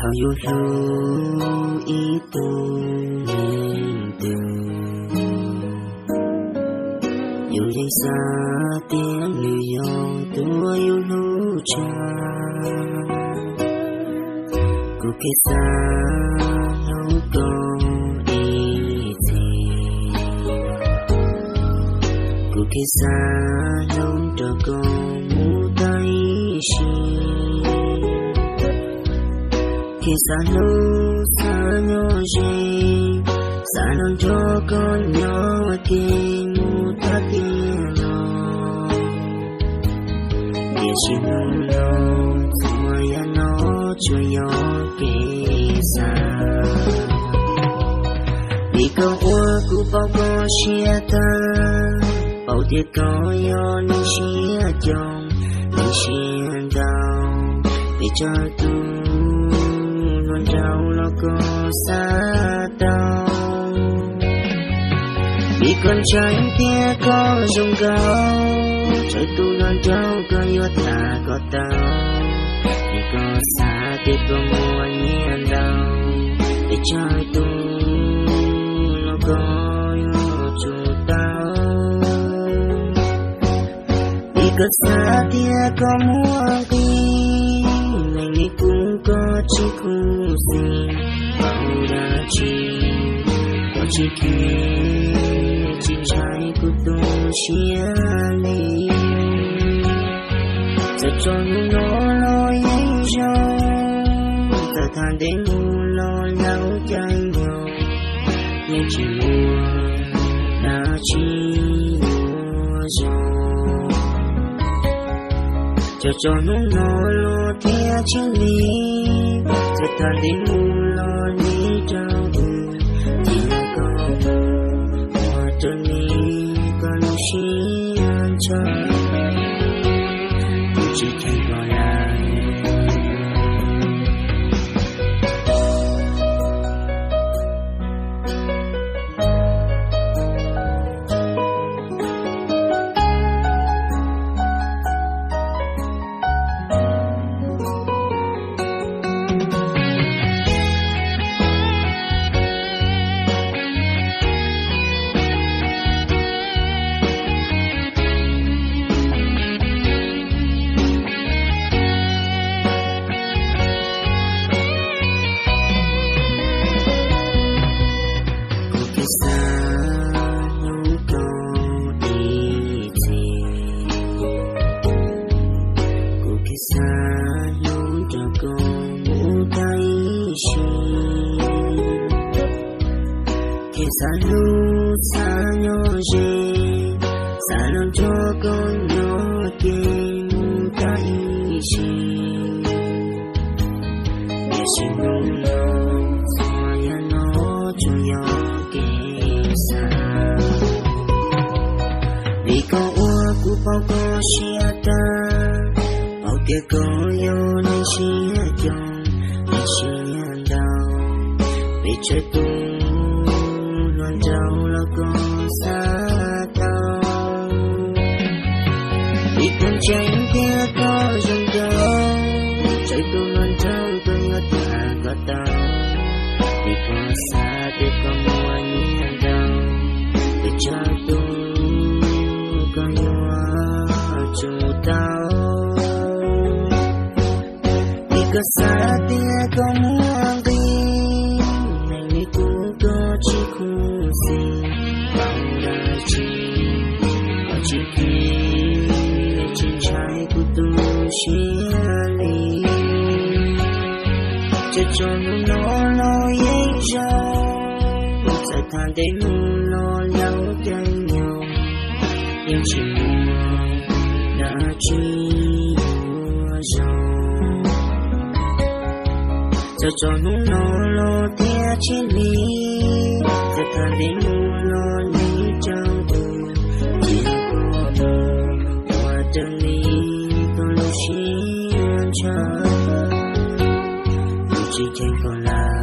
Thaum yus hlub ib tug neeg twg, yus yeej xav tias nws yog tus uas yus hlub tshaj. Kuv kuj xav hlub koj ib txhis, kuv kuj xav hlub nrog koj mus tag ib sim. Kuv xav hlub xav nyob ze, xav los nrog koj nyob ua ke mus tag tiam no. Tiam sis hnub no txhua yam no tsuas yog kev xav. Vim koj ua kuv pom koj siab tag, paub tias koj yog neeg siab coob, neeg siab ntau, pes tsawg tus hluas nraug los koj xav tau. Vim koj ntseeg tias koj zoo nkauj, tsawg tus hluas nraug koj yuav tham kom tau. Vim koj xav tias koj muaj nyiaj ntau, pes tsawg tus los koj yuav tsum tau. Vim koj xav tias koj muaj nqis, neeg li kuv koj tsis khuv xim. Paub dab tsi koj tsis kheev tsis ntshai kuv tu siab li. Txawm txog hnub no los yeej zoo, txawm thaum ntev mus los lub caij nyoog yeej tsis muaj dab tsi yuav zoo. Txawm txog hnub no los thiab tsis li, txawm thaum ntev mus los li rau wb, cia koj mus ua raws li koj lub siab ntshaw, kuv tsis cheem koj lawm. Kuv kuj xav hlub koj ib txhis, kuv kuj xav hlub nrog koj mus tag ib sim. Kuv xav hlub xav nyob ze, xav los nrog koj nyob ua ke mus tag ib sim. Tiam sis hnub no txhua yam no tsuas yog kev xav. Vim koj ua kuv pom koj siab tag, paub tias koj yog neeg siab coob, neeg siab ntau, pes tsawg tus hluas nraug los koj xav tau. Vim koj ntseeg tias koj zoo nkauj, tsawg tus hluas nraug koj yuav tham kom tau. Vim koj xav tias koj muaj nyiaj ntau, pes tsawg tus koj yuav tsum tau. Vim koj xav tias koj muaj nqis, neeg li kuv koj tsis khuv xim. Paub dab tsi koj tsis kheev tsis ntshai kuv tu siab li. Txawm txog hnub no los yeej zoo, txawm thaum ntev mus los lub caij nyoog yeej tsis muaj dab tsi yuav zoo. Txawm txog hnub no los thiab tsis li, txawm thaum ntev mus los li rau wb, cia koj mus ua raws li koj lub siab ntshaw, kuv tsis cheem koj lawm.